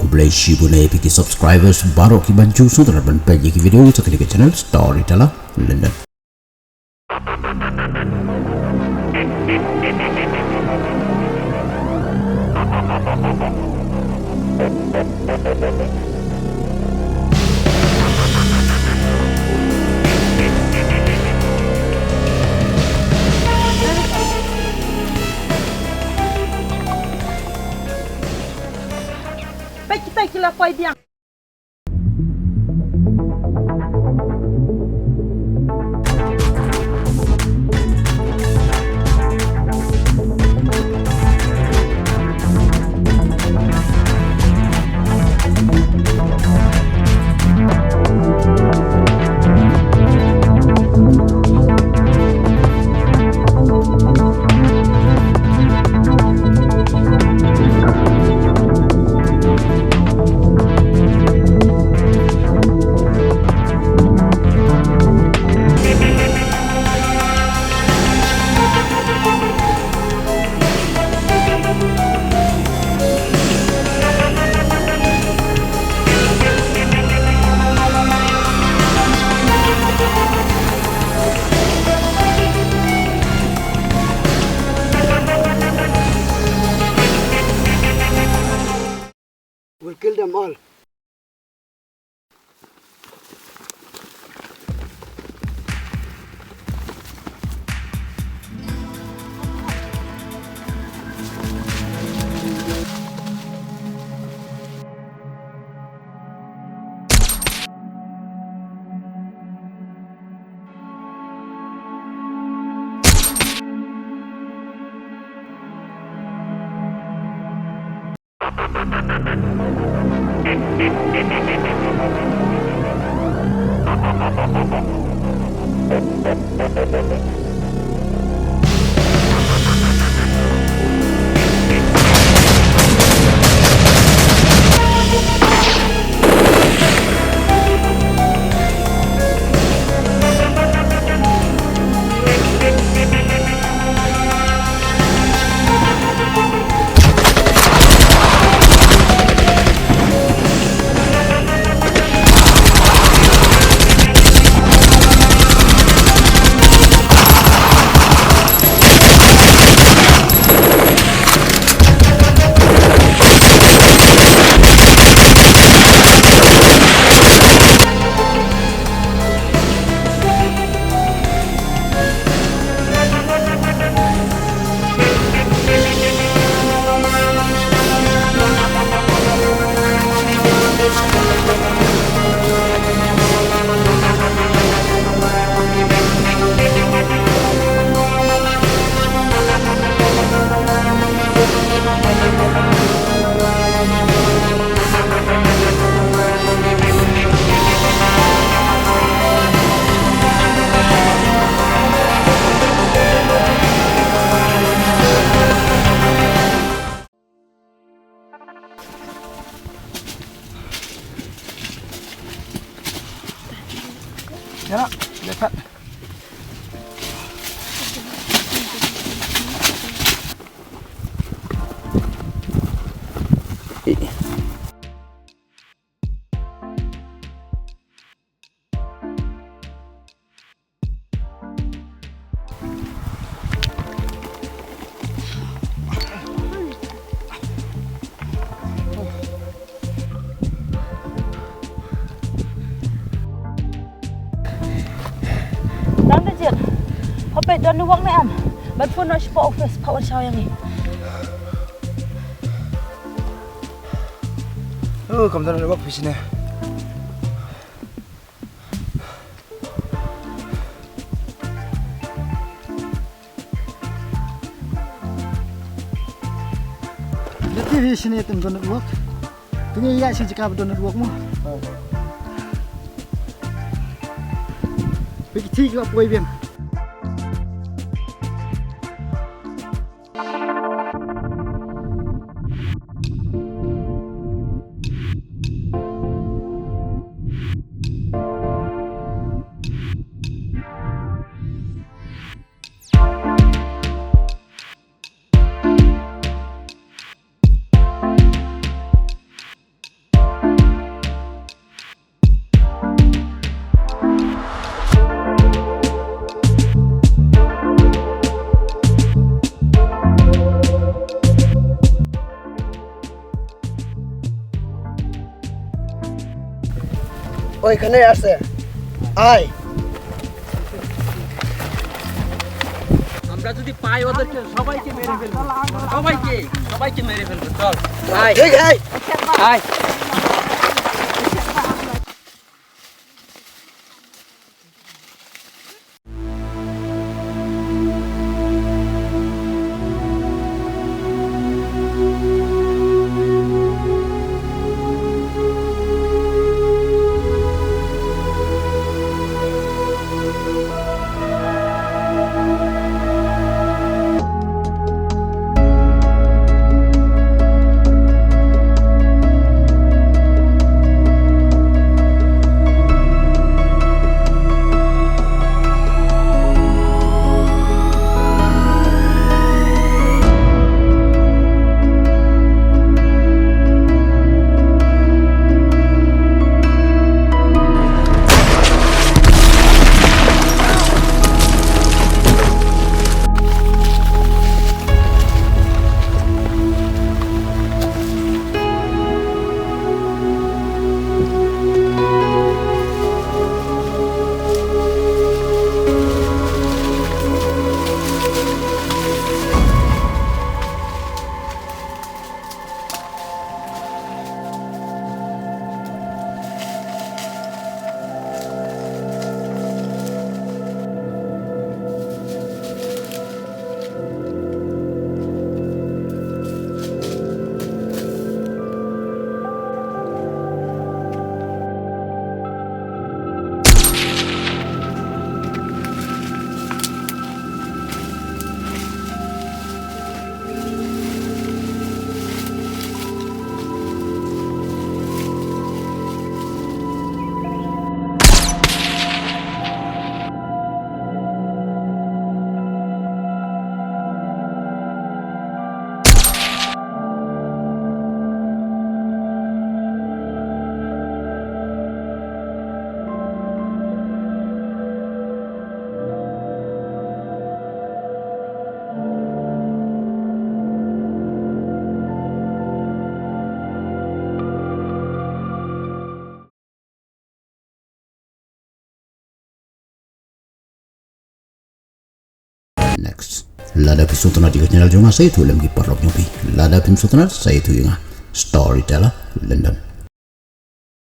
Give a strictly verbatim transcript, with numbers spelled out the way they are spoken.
Khublei shibun ïa phi ki subscribers baroh ki ban ju sngewtynnat ban peit ïa ki video jong kane ka channel Storyteller London. Peit kita ki la poi biang. We'll kill them all. Dang da jied. Hopei don network ne em. Ban phone noh sha office, pha wan shaw ïa ngi. Oh, kam don network phi shane. Lati hi shini tim don network. Tingi ya shi jika don network mo. Peki tik la poi bien. ওইখানে আছে। আয়। আমরা যদি পাই ওদেরকে সবাইকে মেরে ফেলবো, সবাইকে, সবাইকে মেরে ফেলবো। চল, আয়। ঠিক আছে। আয়। Next. Lada phi sngewtynnat ïa ka channel jong nga, sa ïathuh lem ki paralok jong phi. Lada phim sngewtynnat, sa ïathuh ïa nga. Storyteller London.